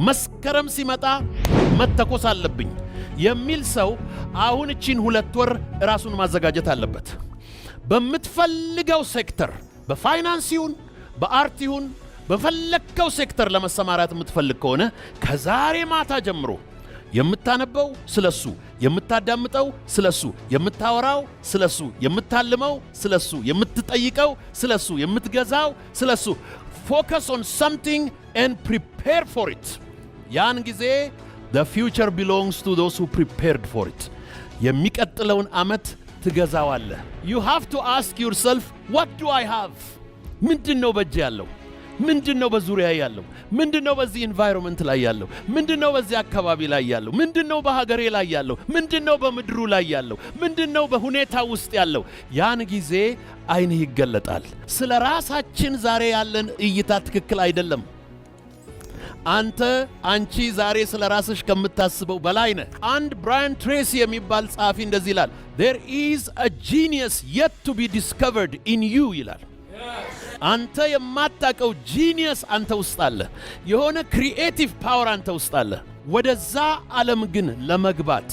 መስከረም ሲመጣ መተኮስ አለብኝ የሚል ሰው አሁን እቺን 2 ወር ራሱን ማዘጋጀት አለበት። በምትፈልገው ሴክተር፣ በፋይናንስ ይሁን በ art ይሁን፣ በፈለግከው ሴክተር ለመሰማራት የምትፈልግ ከሆነ ከዛሬ ማታ ጀምሮ የምታነበው ስለሱ፣ የምታዳምጠው ስለሱ፣ የምታወራው ስለሱ፣ የምታልመው ስለሱ፣ የምትጠይቀው ስለሱ፣ የምትገዛው ስለሱ። Focus on something and prepare for it። ያን ጊዜ the future belongs to those who prepared for it። የሚቀጥለውን ዓመት ትገዛዋለህ። You have to ask yourself, what do I have? ምንድን ነው በእጄ ያለው? ምንድን ነው በዙሪያዬ ያለው? ምንድን ነው በዚህ environment ላይ ያለው? ምንድን ነው በዚህ አካባቢ ላይ ያለው? ምንድን ነው በሀገሬ ላይ ያለው? ምንድን ነው በምድሩ ላይ ያለው? ምንድን ነው በሁኔታ ውስጥ ያለው? ያን ጊዜ ዓይንህ ይገለጣል። ስለ ራሳችን ዛሬ ያለን እይታ ትክክል አይደለም። አንተ፣ አንቺ ዛሬ ስለ ራስሽ ከምታስበው በላይ ነህ። አንድ ብራያን ትሬሲ የሚባል ጸሐፊ እንደዚህ ይላል፣ "There is a genius yet to be discovered in you" ይላል። አንተ የማታውቀው genius አንተ ውስጥ አለ። የሆነ creative power አንተ ውስጥ አለ። ወደዛ ዓለም ግን ለመግባት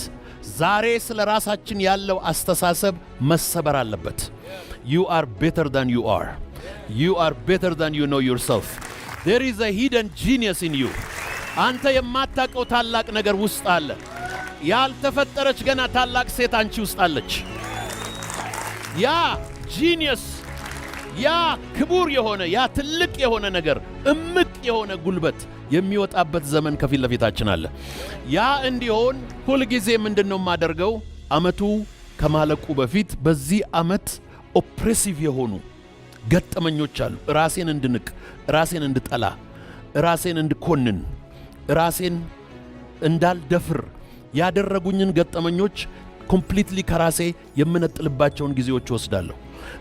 ዛሬ ስለ ራሳችን ያለው አስተሳሰብ መሰበር አለበት። You are better than you are. You are better than you know yourself. There is a hidden genius in you። አንተ የማታውቀው ታላቅ ነገር ውስጥህ አለ። ያልተፈጠረች ገና ታላቅ ሴት አንቺ ውስጥ አለች። ያ genius፣ ያ ክቡር የሆነ፣ ያ ትልቅ የሆነ ነገር፣ እምቅ የሆነ ጉልበት የሚወጣበት ዘመን ከፊት ለፊታችን አለ። ያ እንዲሆን ሁልጊዜ ምንድን ነው የማደርገው? ዓመቱ ከማለቁ በፊት በዚህ ዓመት oppressive የሆኑ ገጠመኞች አሉ። ራሴን እንድንቅ፣ ራሴን እንድጠላ፣ ራሴን እንድኮንን፣ ራሴን እንዳልደፍር ያደረጉኝን ገጠመኞች completely ከራሴ የምነጥልባቸውን ጊዜዎች ወስዳለሁ።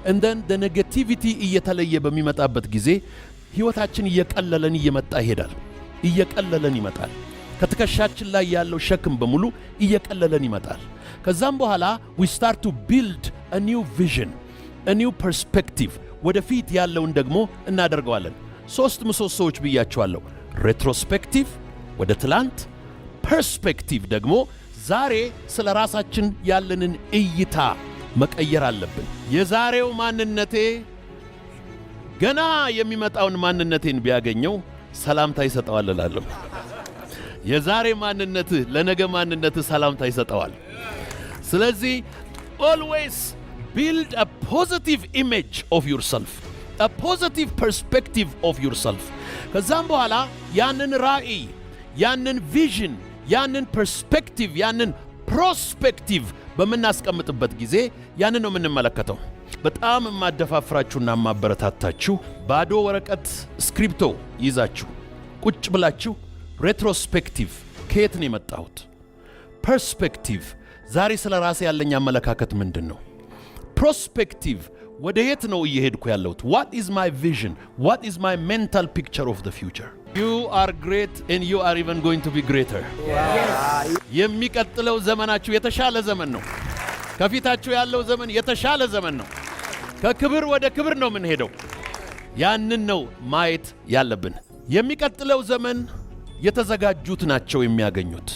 And then the negativity እየተለየ በሚመጣበት ጊዜ ሕይወታችን እየቀለለን እየመጣ ይሄዳል። እየቀለለን ይመጣል። ከትከሻችን ላይ ያለው ሸክም በሙሉ እየቀለለን ይመጣል። ከዛም በኋላ we start to build a new vision, a new perspective። ወደፊት ያለውን ደግሞ እናደርገዋለን። ሶስት ምሰሶዎች ብያችኋለሁ። Retrospective ወደ ትላንት፣ perspective ደግሞ ዛሬ ስለ ራሳችን ያለንን እይታ መቀየር አለብን። የዛሬው ማንነቴ ገና የሚመጣውን ማንነቴን ቢያገኘው ሰላምታ ይሰጠዋል እላለሁ። የዛሬ ማንነትህ ለነገ ማንነትህ ሰላምታ ይሰጠዋል። ስለዚህ always build a positive image of yourself, a positive perspective of yourself። ከዛም በኋላ ያንን ራዕይ፣ ያንን vision፣ ያንን perspective፣ ያንን prospective በምናስቀምጥበት ጊዜ ያንን ነው የምንመለከተው። በጣም የማደፋፍራችሁና የማበረታታችሁ ባዶ ወረቀት እስክሪፕቶ ይዛችሁ ቁጭ ብላችሁ retrospective ከየት ነው የመጣሁት? Perspective ዛሬ ስለ ራሴ ያለኝ አመለካከት ምንድን ነው? Prospective ወደ የት ነው እየሄድኩ ያለሁት? What is my vision? What is my mental picture of the future? You are great and you are even going to be greater። የሚቀጥለው ዘመናችሁ የተሻለ ዘመን ነው። ከፊታችሁ ያለው ዘመን የተሻለ ዘመን ነው። ከክብር ወደ ክብር ነው የምንሄደው። ያንን ነው ማየት ያለብን። የሚቀጥለው ዘመን የተዘጋጁት ናቸው የሚያገኙት።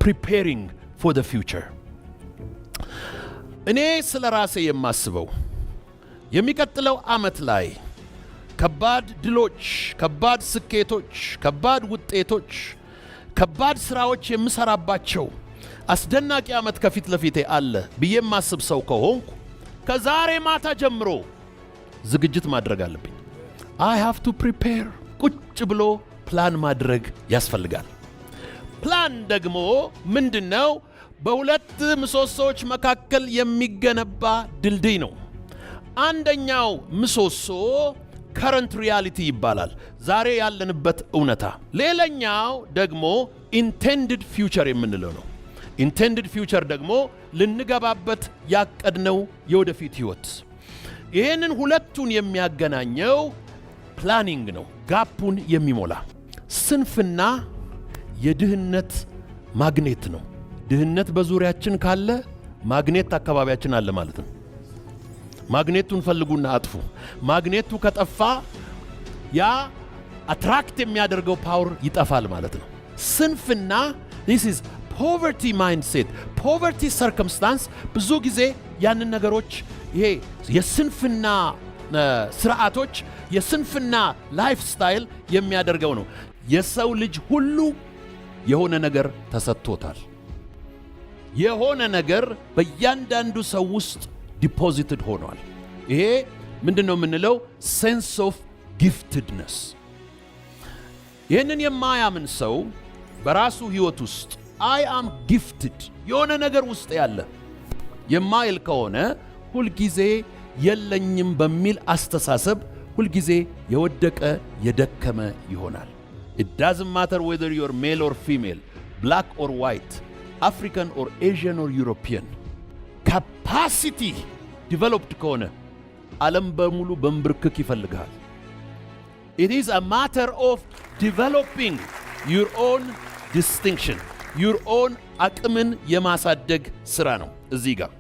Preparing for the future። እኔ ስለ ራሴ የማስበው የሚቀጥለው ዓመት ላይ ከባድ ድሎች፣ ከባድ ስኬቶች፣ ከባድ ውጤቶች፣ ከባድ ስራዎች የምሰራባቸው አስደናቂ ዓመት ከፊት ለፊቴ አለ ብዬ የማስብ ሰው ከሆንኩ ከዛሬ ማታ ጀምሮ ዝግጅት ማድረግ አለብኝ። I have to prepare። ቁጭ ብሎ ፕላን ማድረግ ያስፈልጋል። ፕላን ደግሞ ምንድን ነው? በሁለት ምሰሶዎች መካከል የሚገነባ ድልድይ ነው። አንደኛው ምሰሶ current reality ይባላል፣ ዛሬ ያለንበት እውነታ። ሌላኛው ደግሞ intended future የምንለው ነው። Intended future ደግሞ ልንገባበት ያቀድነው የወደፊት ህይወት። ይህንን ሁለቱን የሚያገናኘው planning ነው፣ gap ኡን የሚሞላ። ስንፍና የድህነት ማግኔት ነው። ድህነት በዙሪያችን ካለ ማግኔት አካባቢያችን አለ ማለት ነው። ማግኔቱን ፈልጉና አጥፉ። ማግኔቱ ከጠፋ ያ attract የሚያደርገው power ይጠፋል ማለት ነው። ስንፍና፣ this is poverty mindset, poverty circumstance። ብዙ ጊዜ ያንን ነገሮች ይሄ የስንፍና ስርዓቶች፣ የስንፍና lifestyle የሚያደርገው ነው። የሰው ልጅ ሁሉ የሆነ ነገር ተሰጥቶታል። የሆነ ነገር በእያንዳንዱ ሰው ውስጥ deposited ሆኗል። ይሄ ምንድን ነው የምንለው? Sense of giftedness። ይህንን የማያምን ሰው በራሱ ህይወት ውስጥ "I am gifted፣ የሆነ ነገር ውስጤ አለ" የማይል ከሆነ ሁልጊዜ የለኝም በሚል አስተሳሰብ ሁልጊዜ የወደቀ የደከመ ይሆናል። It doesn't matter whether you're male or female, black or white, African or Asian or European. Capacity developed ከሆነ ዓለም በሙሉ በንብርክክ ይፈልግሃል። It is a matter of developing your own distinction, your own አቅምን የማሳደግ ስራ ነው እዚህ ጋር።